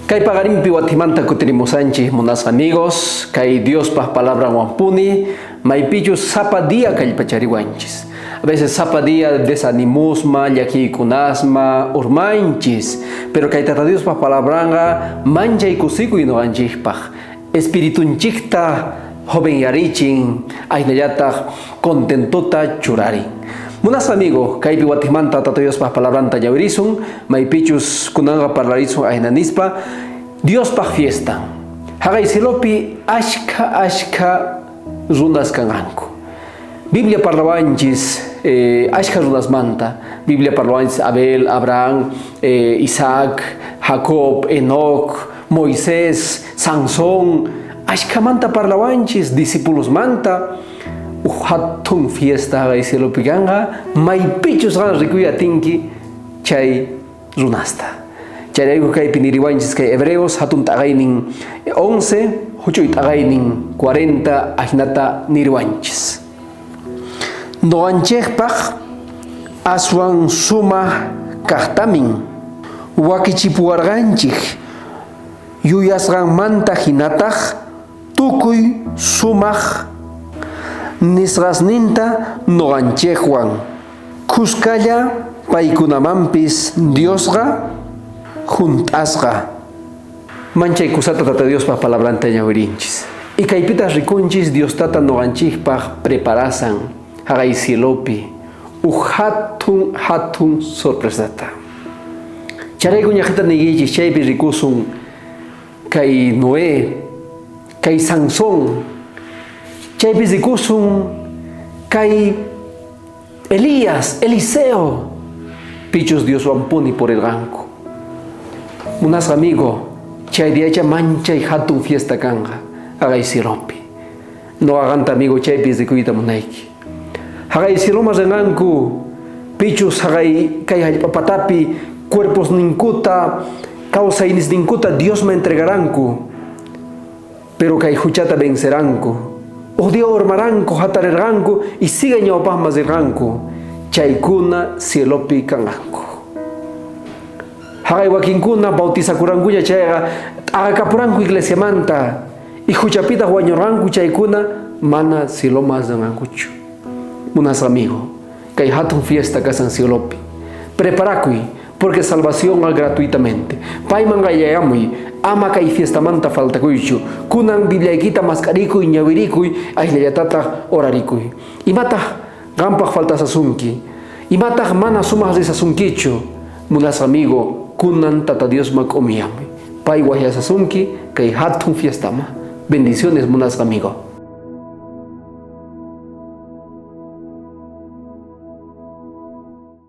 Kay paqarinpi watimanta kutirimusanchik, munasqa amigos, kay Diospaj palabranwanpuni, maypichus sapa día kallpachariwanchis. A veces sapa día desanimusma, llakiykunasma urmanchis, pero kay Tata Diospaj palabranqa manchay kusikuy noqanchikpaj. Espiritunchikta jovenyarichin, ahinallataq contentota churarin. Munasqa amigo, kaypi watijmanta Tata Diospaj palabranta ñawirisun, maypichus kunanqa parlarisun ahina nispa, Diospaj fiestan. Jaqay cielopi ashkha ashkha runas kanqanku. Biblia parlawanchis ashkha runasmanta. Biblia parlawanchis Abel, Abraham, Isaac, Jacob, Enoc, Moisés, Sansón, ashkhamanta parlawanchis, discipulosmanta. Uj jatun fiesta jaqay cielopi kanqa, maypichus qan rikuy atinki chay runasta. Chayrayku kaypi niriwanchis kay Hebreos jatun t'aqaynin 11, juch'uy t'aqaynin 40 ajinata niriwanchis. Noqanchejpaj aswan sumaj kajtamin wakichipuwarqanchej, yuyasqanmanta jinataj tukuy sumaj nisqasninta noqanchejwan khuskalla paykunamanpis Diosqa junt'asqa. Manchay kusata Tata Diospaj palabranta ñawirinchis. Y kaypitaj rikunchis Dios Tata noqanchijpaj preparasan jaqay cielopi uj jatun jatun sorpresata. Chayrayku ñaqhata niykichis chaypi rikusun kay Noé, kay Sansón, chaypi rikusun kay Elías, Eliseo, pichus Dioswanpuni purirqanku. Munasqa amigo, chay diacha manchay hatun fiesta kanqa jaqay cielopi. Noqa qanta amigo chaypi rikuyta munayki. Jaqay cieloman rinqanku pichus jaqay kay jallp'a patapi cuerposninkuta, kawsaynisninkuta Diosman entregaranku, pero kay juchata venceranku. Uj día urmaranku, jatarerqanku y sigue ñawpajman rirqanku. Chaykuna cielopi kanqanku. Jaqay wakinkuna bautizakurankuña chayqa t'aqakapuranku iglesiamanta y juchapitaj wañurqanku chaykuna mana cieloman rinqankuchu. Munasqa amigo, kay hatun fiesta kasan cielopi. Preparakuy, porque salvacionqa gratuitamente. Payman qayllayamuy, ama kay fiestamanta faltakuychu. Kunan Bibliaykita mask'arikuy, ñawirikuy, ayllallatataj orarikuy. Imataj qanpaj faltasasunki? Imataj mana sumaj risasunkichu? Munasqa amigo, kunan Tata Diosman k'umiyamuy. Pay wajyasasunki kay hatun fiestaman. Bendiciones, munasqa amigo.